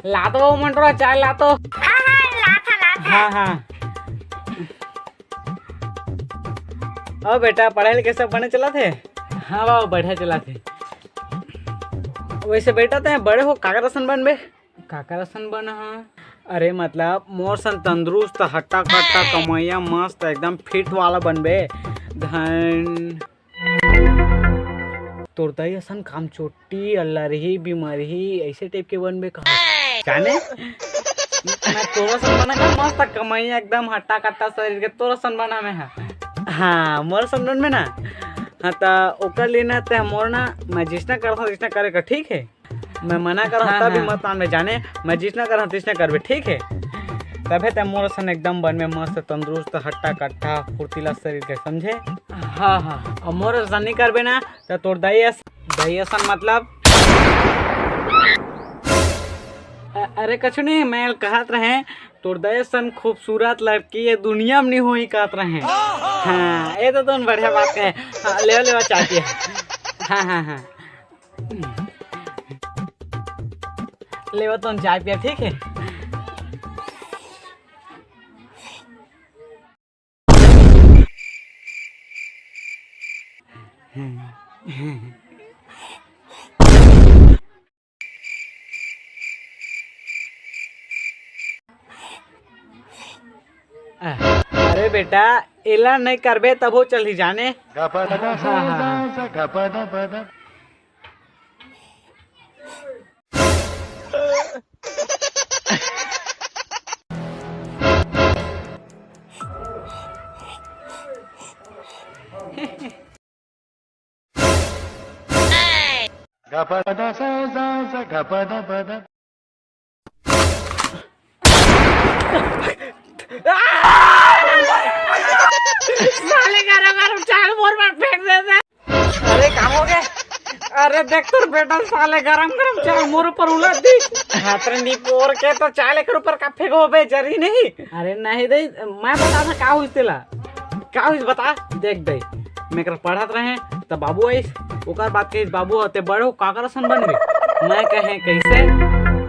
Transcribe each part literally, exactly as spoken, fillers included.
ला तो वो मंटोरा, चाय ला तो। हाँ, हाँ, ला था, ला था। हाँ, हाँ। और बेटा, पढ़ाई लिखाई सब बने चलत हे? हाँ बाबू, बढ़िया चलत हे। वैसे बेटा, तैं बड़े हो काकर असन बनबे? काकर असन बन हा? अरे मतलब मोर सन तंदुरुस्त, हट्टा कट्टा, कमैया, मस्त एकदम फिट वाला बनबे। धन तोर दाई असन कामचोटी, अल्लरही, बिमरही, ऐसे टाइप के बनबे कहा। जाने? मैं तोर असन बना का मस्त कमैया, एकदम हट्टा कट्टा शरीर के, तोर असन बना मैं हा। हाँ, मोर असन बनबे ना। हाँ, त ओकर लिए ना तैं मोर ना, मैं जिसना करता हूँ, जिसना करे का, ठीक है? मैं मना करत हूँ, हाँ, तब भी हाँ। मत मानबे जाने, मैं जिसना करत हूँ, तिसना करबे, ठीक है? तभे तैं मोर असन एकदम बनबे मस्त, तंदुरुस्त, हट्टा कट्टा, फुर्तीला शरीर के, समझे? हाँ, हाँ। और मोर असन नहीं करबे ना, त तोर दाई अस-, दाई असन मतलब। अ-, अरे कछु नहीं, मैं कहत रहे, तोर दाई असन खूबसूरत लड़की ये दुनिया में नहीं होही कहत रहे। हाँ, ये तो तुम बढ़िया बात कहे। हाँ, लेवा, लेवा चाय पिया। हाँ, हाँ, हाँ। लेवा, तुम चाय पिया, ठीक है? अरे बेटा, एला नहीं करबे तभो चलही जाने। हाँ, हाँ, हाँ। साले गरम गरम चाय मोर पर फेंक देते। अरे का हो गया? अरे देख तोर बेटा साले गरम गरम चाय मोर ऊपर उलट दी। हाथ रे निपोर के तो चाय लेकर ऊपर का फेंको बे, जरी नहीं। अरे नहीं दे, मैं बता ना का हुई तेला। का हुई बता, देख दे। मैं कर पढ़त रहे त बाबू आइस, ओकर बात कहिस, "बाबू, ते बड़े हो काकर असन बन गए?" मैं कहे, "कैसे?"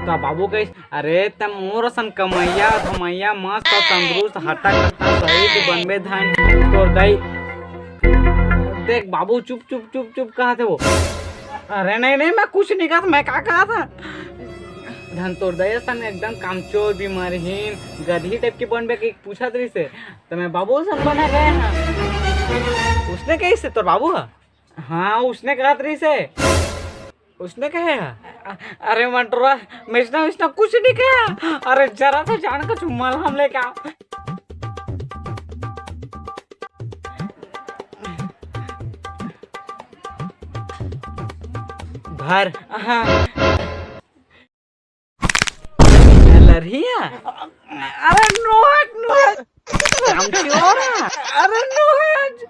त बाबू कहिस, "अरे, ते मोर असन कमैया धमैया, मस्त तंदुरुस्त, हट्टा कट्टा, शरीर के बनबे धन, तोर दाई।" देख बाबू, चुप, चुप, चुप, चुप कहत हे वो। अरे नहीं, नहीं, मैं कुछ नहीं कहत, मैं का कहत हा? धन तोर दाई असन एकदम कामचोर, बीमारहीन, गधी टाइप के बनबे के पूछत रहिस हे, त मैं बाबू असन बना गए हा। उसने कहिस हे तोर बाबू हा? हाँ, उसने कहत रहिस हे। उसने कहे हा? अ-, अरे मंटुरा, मैं इसने, इसने कुछ नहीं कहा। अरे जरा सा जान का चुम्मा ला हम लेके आ। भर। हाँ। लरिया? अरे नोहट, नोहट। कामचोरा। अरे नोहट।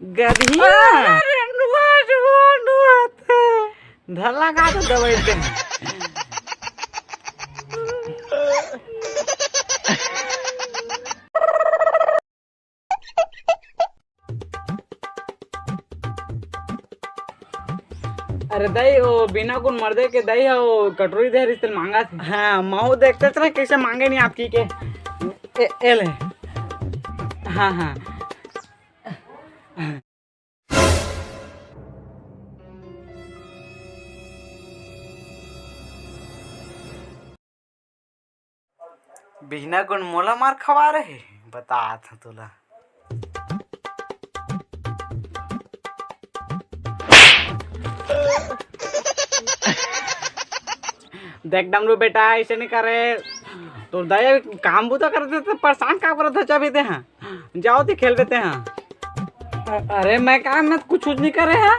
गधिया। अरे नोहट, वो नोहट। धर लगा तो दवाई दे। अरे दाई, वो बिना कुन मर्दे के दाई हे, वो कटोरी दे रिश्ते मांगा थे। हाँ, महू देखते थे ना कैसे मांगे नहीं आपकी के। ए, ए ले। हाँ, हाँ। बिहना गुन मोला मार खवा रहे, बतात हूँ तोला। देख डमरू बेटा, ऐसे नहीं करे। तो दया काम बूता करते तो परेशान का करत है, चाबी दे हाँ। जाओ ते खेल देते हैं। अ-, अरे मैं का, मैं कुछ, कुछ नहीं करे हैं।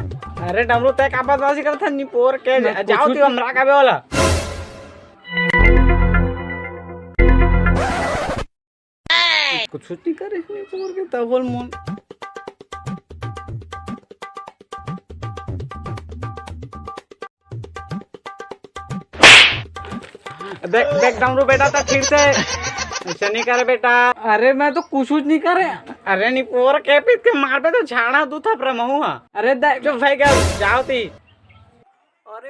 अरे डमरू तय का बदमाशी करत है, निपोर के। मैं कुछ जाओ ते नहीं हमरा का बे वाला। कुछ, कुछ नहीं करे हैं, निपोर के तब बोल मोन। देख, देख डमरू बेटा, तो फिर से ऐसे नहीं करे बेटा। अरे मैं तो कुछ, कुछ नहीं करे। अरे निपोर के पीट के मारबे तो झाड़ा दू थपरा महू हा। अरे दे, चुप भाई, क्या जाओ ती।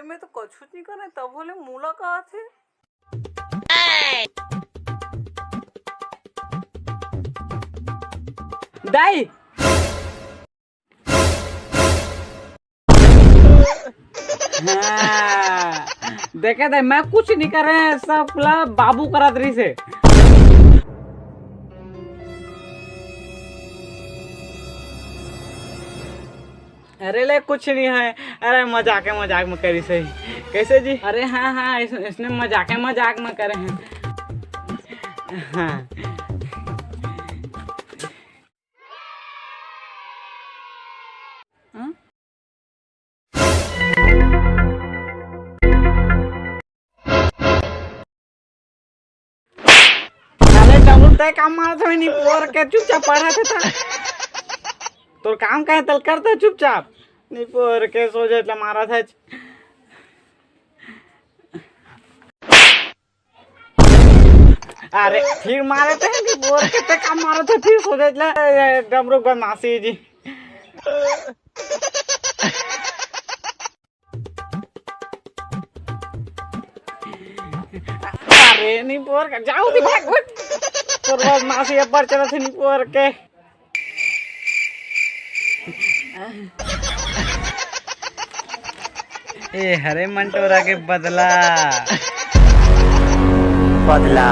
मैं तो कछु नहीं करे, तब बोले मोला का आथे। दाई। हाँ, देखे दे, मैं कुछ नहीं करे, सब ला बाबू करत रहिसे। अरे ले, कुछ नहीं है। अरे, मजाक है, मजाक में करी सही। कैसे जी? अरे हाँ, हाँ, इस-, इसने मजाक है, मजाक में करे हैं। हाँ। हाँ? अरे डमरू, तय काम मारत हवे, निपोर के चुपचाप पढ़त हे त। तोर काम कहे तल करत हे चुपचाप। निपोर के सोझे त मारत हे। अरे फिर मारत हे निपोर के, तय काम मारत हे फिर सोझे त। ए, डमरू बदमाशी जी। अरे निपोर के, जाओ दी भाग, उठ। तोर बदमाशी अब्बड़ चलत हे निपोर के। ए हरे मंटोरा के बदला। बदला।